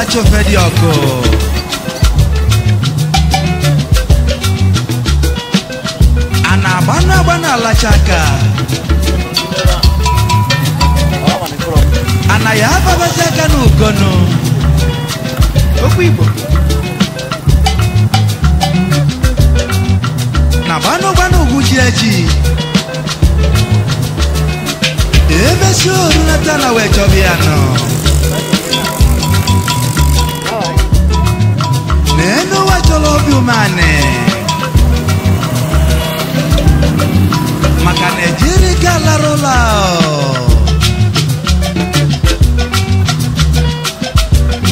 Alacha ofe dị ọkụ. A na-agbanụ agbanụ alacha aka. A na ya ababazi aka n'ukono. Okwu Igbo. Na gbanụ gbanụ ugwu ji eji. Emesi oru nata na wee chọba ya nọ. N'enu ụwa chọrọ obi umeanị. Maka na ejiri ike alara ụlọ.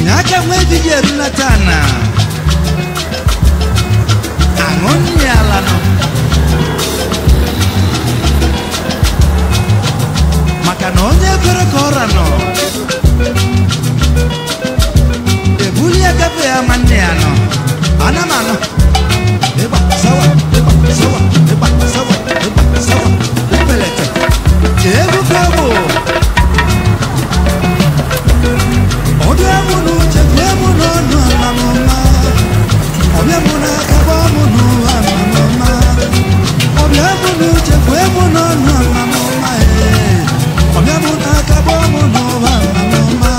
Nyaka nwa ejiji erunata na. Aṅụ nri ala nọ. Maka na onye kwere ka ọra nọ. Ebuli ya gafe ya ma nne ya nọ. Ana m anọ. Ịgba sawa, ịgba sawa, ịgba sawa, ịgba sawa, ịpelete. Egwu ka ọ bụ. Ọbịa mụ n'uche, bịa mụ n'ọnụ amamụma. Ọbịa mụ n'aka, gbaa mụ n'ụwa amamụma. Ọbịa mụ n'uche, bịa mụ n'ọnụ amamụma. Ee. Ọbịa mụ n'aka, gbaa mụ n'ụwa amamụma.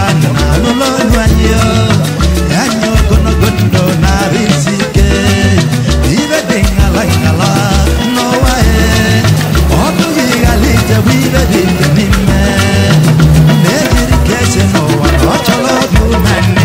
n'ụwa na-anụlọ olu anyị o. Anyị ogologo ndụ na-arụ isi ike. Ibe dị ngala ngala n'ụwa e. Ọ bụghị ghara ichekwa ibe dị nke n'ime. Na-ejiri ka esi n'ụwa na ọ chọrọ obi umeanị.